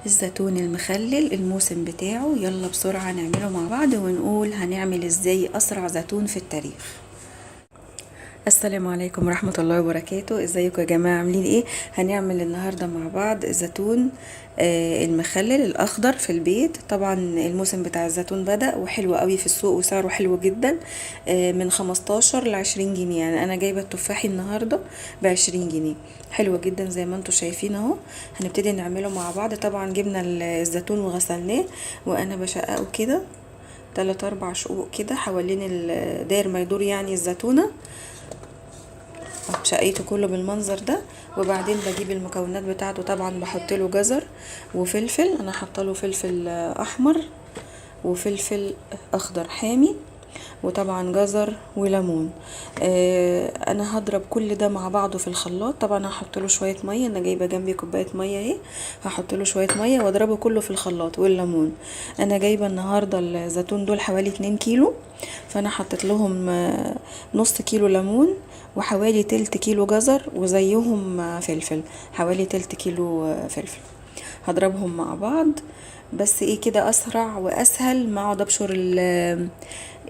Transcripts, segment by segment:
الزيتون المخلل الموسم بتاعه. يلا بسرعة نعمله مع بعض ونقول هنعمل ازاي اسرع زيتون في التاريخ. السلام عليكم ورحمة الله وبركاته. ازيكم يا جماعة، عاملين ايه؟ هنعمل النهاردة مع بعض الزيتون المخلل الاخضر في البيت. طبعا الموسم بتاع الزيتون بدأ وحلو قوي في السوق وسعره حلو جدا، من 15 ل20 جنيه. يعني انا جايبة التفاحي النهاردة ب20 جنيه، حلو جدا زي ما انتم شايفين اهو. هنبتدي نعمله مع بعض. طبعا جبنا الزيتون وغسلناه، وانا بشققه كده 3-4 شقوق كده حوالين داير ما يدور يعني الزيتونة، شقيته كله بالمنظر ده. وبعدين بجيب المكونات بتاعته. طبعا بحط له جزر وفلفل، انا حاطه له فلفل احمر وفلفل اخضر حامي، وطبعا جزر وليمون. انا هضرب كل ده مع بعضه في الخلاط. طبعا هحط له شوية مية، انا جايبه جنبي كوباية مية اهي، هحط له شوية مية واضربه كله في الخلاط والليمون. انا جايبه النهارده الزيتون دول حوالي 2 كيلو، فانا حطيت لهم نص كيلو ليمون وحوالي تلت كيلو جزر، وزيهم فلفل حوالي تلت كيلو فلفل. هضربهم مع بعض بس ايه كده اسرع واسهل ما اقعد ابشر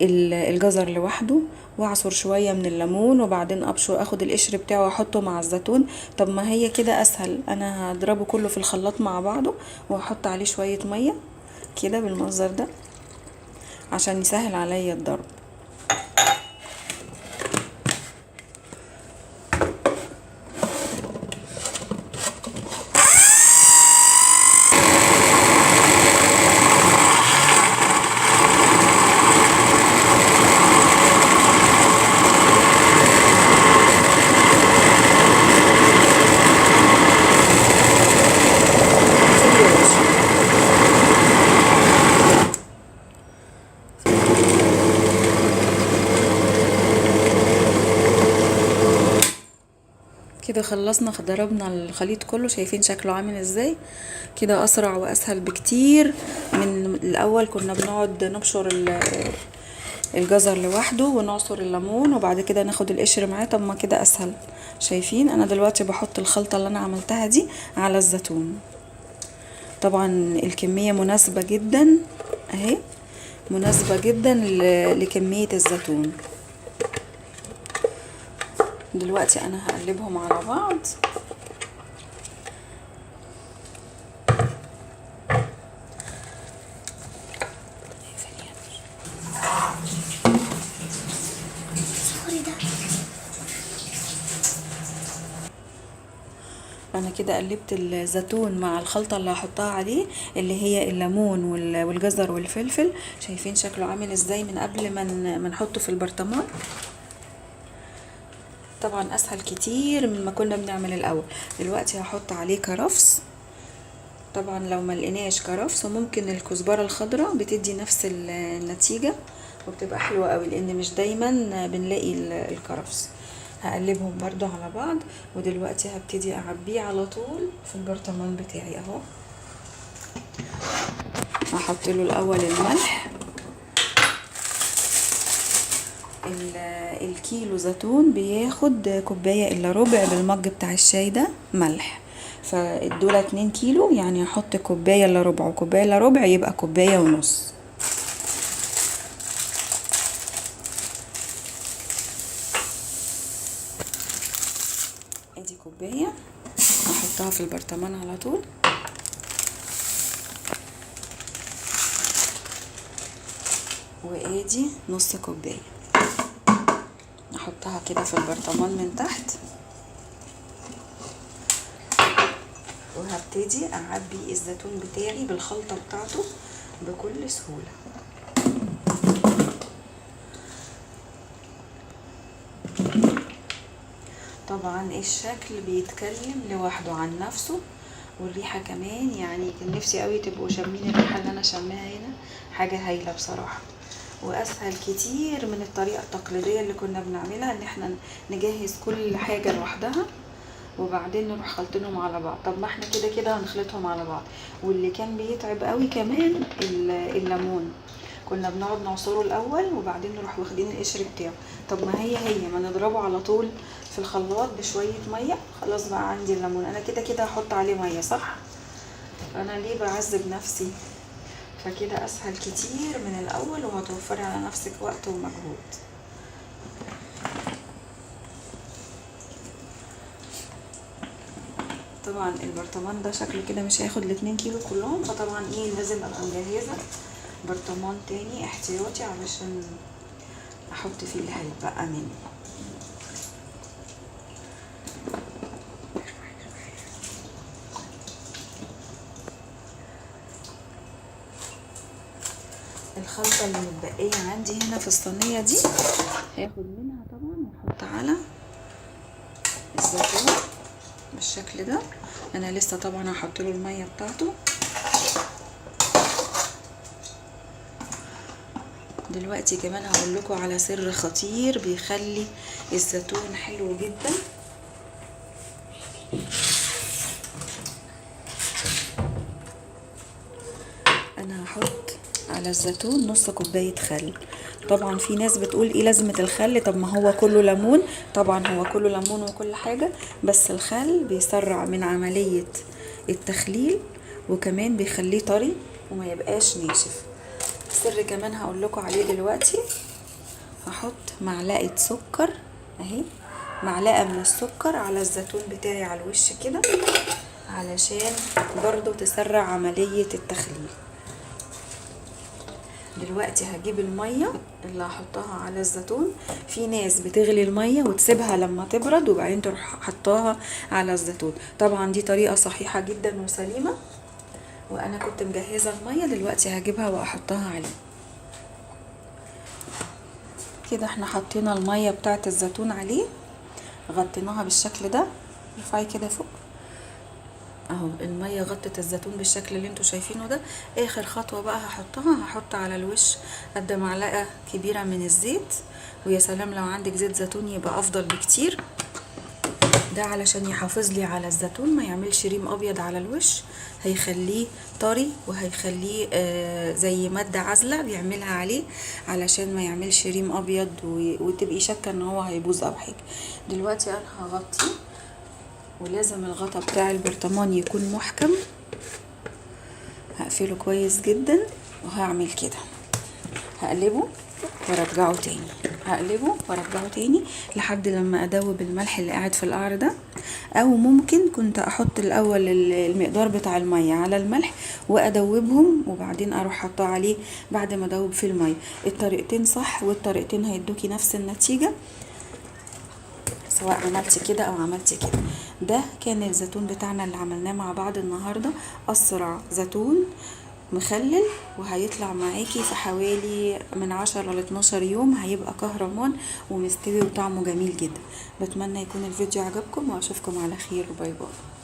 الجزر لوحده واعصر شوية من الليمون وبعدين ابشر اخد القشر بتاعه واحطه مع الزيتون. طب ما هي كده اسهل، انا هضربه كله في الخلاط مع بعضه واحط عليه شوية مية كده بالمنظر ده عشان يسهل عليا الضرب. كده خلصنا، ضربنا الخليط كله، شايفين شكله عامل ازاي؟ كده اسرع واسهل بكتير من الاول. كنا بنقعد نبشر الجزر لوحده ونعصر الليمون وبعد كده ناخد القشر معاه. طب ما كده اسهل. شايفين انا دلوقتي بحط الخلطة اللي انا عملتها دي على الزيتون. طبعا الكمية مناسبة جدا اهي، مناسبة جدا لكمية الزيتون. دلوقتي انا هقلبهم على بعض. انا كده قلبت الزيتون مع الخلطة اللي هحطها عليه اللي هي الليمون والجزر والفلفل. شايفين شكله عامل ازاي من قبل ما نحطه في البرطمان؟ طبعا اسهل كتير مما كنا بنعمل الاول. دلوقتي هحط عليه كرفس. طبعا لو ما لقيناش كرفس ممكن الكزبره الخضراء بتدي نفس النتيجة وبتبقى حلوة قوي، لان مش دايما بنلاقي الكرفس. هقلبهم برضو على بعض. ودلوقتي هبتدي اعبيه على طول في البرطمان بتاعي اهو. هحط له الاول الملح. الكيلو زيتون بياخد كوباية الا ربع بالمج بتاع الشاي ده ملح، فالدولة 2 كيلو يعني هحط كوباية الا ربع، وكوباية الا ربع يبقى كوباية ونص. ادي كوباية هحطها في البرطمان على طول. وادي نص كوباية احطها كده في البرطمان من تحت. وهبتدي اعبي الزيتون بتاعي بالخلطة بتاعته بكل سهولة. طبعا الشكل بيتكلم لوحده عن نفسه، والريحة كمان، يعني كان نفسي قوي تبقوا شامين الريحة اللي انا شاماها هنا، حاجة هايلة بصراحة. واسهل كتير من الطريقة التقليدية اللي كنا بنعملها، ان احنا نجهز كل حاجة لوحدها وبعدين نروح خلطينهم على بعض. طب ما احنا كده كده هنخلطهم على بعض. واللي كان بيتعب قوي كمان الليمون، كنا بنقعد نعصره الاول وبعدين نروح واخدين القشر بتاعه. طب ما هي ما نضربه على طول في الخلاط بشوية مية، خلاص بقى عندي الليمون. انا كده كده هحط عليه مية صح؟ فانا ليه بعذب نفسي؟ فكده اسهل كتير من الاول، وهتوفري على نفسك وقت ومجهود. طبعا البرطمان ده شكله كده مش هياخد 2 كيلو كلهم، فطبعا ايه لازم ابقى مجهزة برطمان تاني احتياطي علشان احط فيه اللي هيتبقى مني. الخلطة اللي متبقيه عندي هنا في الصينية دي هاخد منها طبعا واحط على الزيتون بالشكل ده. انا لسه طبعا هحط له المية بتاعته. دلوقتي كمان هقول لكم على سر خطير بيخلي الزيتون حلو جدا. انا هحط على الزيتون نص كوباية خل. طبعا في ناس بتقول ايه لازمه الخل، طب ما هو كله ليمون. طبعا هو كله ليمون وكل حاجة، بس الخل بيسرع من عملية التخليل، وكمان بيخليه طري وما يبقاش ناشف. سر كمان هقول لكم عليه دلوقتي. هحط معلقه سكر اهي، معلقه من السكر على الزيتون بتاعي على الوش كده، علشان برضو تسرع عملية التخليل. دلوقتي هجيب المية اللي هحطها على الزيتون. في ناس بتغلي المية وتسيبها لما تبرد وبعدين تروح حطاها على الزيتون. طبعا دي طريقه صحيحه جدا وسليمه، وانا كنت مجهزة المية، دلوقتي هجيبها واحطها عليه كده. احنا حطينا المية بتاعه الزيتون عليه، غطيناها بالشكل ده. ارفعي كده فوق اهو، المية غطت الزيتون بالشكل اللي انتوا شايفينه ده. اخر خطوة بقى هحطها، هحط على الوش قد معلقه كبيرة من الزيت، ويا سلام لو عندك زيت زيتون يبقى افضل بكتير. ده علشان يحافظ لي على الزيتون ما يعملش ريم ابيض على الوش، هيخليه طري وهيخليه زي مادة عازله بيعملها عليه علشان ما يعملش ريم ابيض وتبقي شاكه ان هو هيبوظ او حاجة. دلوقتي انا هغطيه، ولازم الغطا بتاع البرطمان يكون محكم. هقفله كويس جدا وهعمل كده، هقلبه وارجعه تاني، هقلبه وارجعه تاني لحد لما ادوب الملح اللي قاعد في القعر ده. او ممكن كنت احط الاول المقدار بتاع المية على الملح وادوبهم وبعدين اروح حاطاه عليه بعد ما ادوب في المية. الطريقتين صح والطريقتين هيدوكي نفس النتيجة، سواء عملتي كده او عملتي كده. ده كان الزيتون بتاعنا اللي عملناه مع بعض النهارده، اسرع زيتون مخلل، وهيطلع معاكي في حوالي من 10 ل 12 يوم، هيبقى كهرمان ومستوي وطعمه جميل جدا. بتمنى يكون الفيديو عجبكم، واشوفكم على خير، و bye bye.